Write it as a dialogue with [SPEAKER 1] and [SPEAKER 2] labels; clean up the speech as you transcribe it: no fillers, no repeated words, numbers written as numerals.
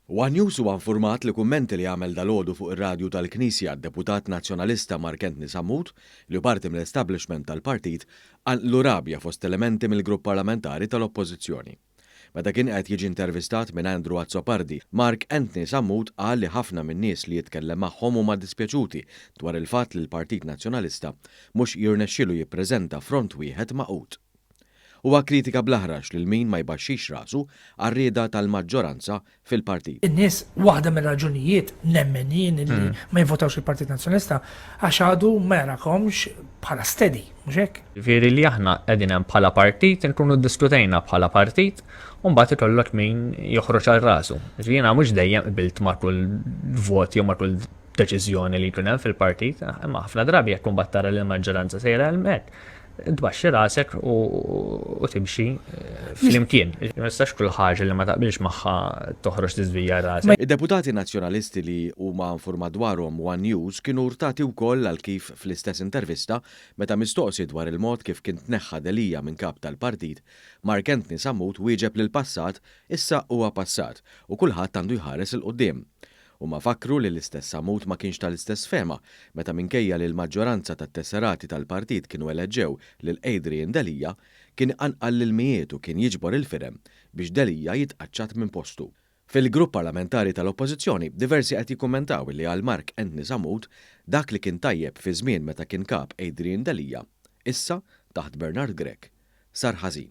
[SPEAKER 1] One News huwa nfurmat li kummenti li għamel dalgħodu fuq ir-radju tal-Knisja d-Deputat Nazzjonalista Mark Anthony Sammut, li hu parti mill-establishment tal-partit, qanqlu rabja fost elementi mill-grupp parlamentari tal-Oppożizzjoni. Meta kien qed jiġi intervistat minn Andrew Azzopardi, Mark Anthony Sammut qal li ħafna min-nies li jitkellem magħhom huma dispjaċuti dwar il-fatt li l-Partit Nazzjonalista mhux jirnexxilu jippreżenta front wieħed magħqud. Huwa kkritika bl-aħrax lil min ma jbaxxix rasu għar-rieda tal-maġġoranza fil-partit.
[SPEAKER 2] In-nies, waħda mir-raġunijiet, nemmen jien, li ma jivvotawx il-Partit Nazzjonalista għax għadu ma jarakomx bħala steady, mhux hekk?
[SPEAKER 3] Jiġifieri li aħna qegħdin hemm bħala partit, inkunu ddiskutejna bħala partit, u mbagħad ikollok min joħroġ għal rasu. Jiġifieri jiena mhux dejjem qbilt ma' kull vot jew ma' kull deċiżjoni li jkun hemm fil-partit, imma ħafna drabi jekk imbagħad tara li l-maġġoranza sejra hemmhekk, tbaxxi rasek u timxi eh, flimkien. Ma tistax kull ħaġa li ma taqbilx magħha toħroġ tiżvija rasek.
[SPEAKER 1] Id-deputati Nazzjonalisti li huma infurmat dwarhom one News kienu urtati wkoll għal kif fl-istess intervista, meta mistoqsi dwar il-mod kif kien tneħħa Delia minn kap tal-partit, Mark Anthony Sammut wieġeb li l-passat issa huwa passat u kulħadd għandu jħares 'il quddiem. Huma fakkru li l-istess Sammut ma kienx tal-istess fehma meta minkejja li l-maġġoranza tat-tesserati tal-partit kienu eleġġew lil Adrian Delia, kien iqanqal l-ilmijiet u kien jiġbor il-firem biex Delia jitqaċċat minn postu. Fil-grupp parlamentari tal-Oppożizzjoni, diversi qed jikkummentaw li għal Mark Anthony Sammut, dak li kien tajjeb fi żmien meta kien kap Adrian Delia, issa, taħt Bernard Grech, sar ħażin.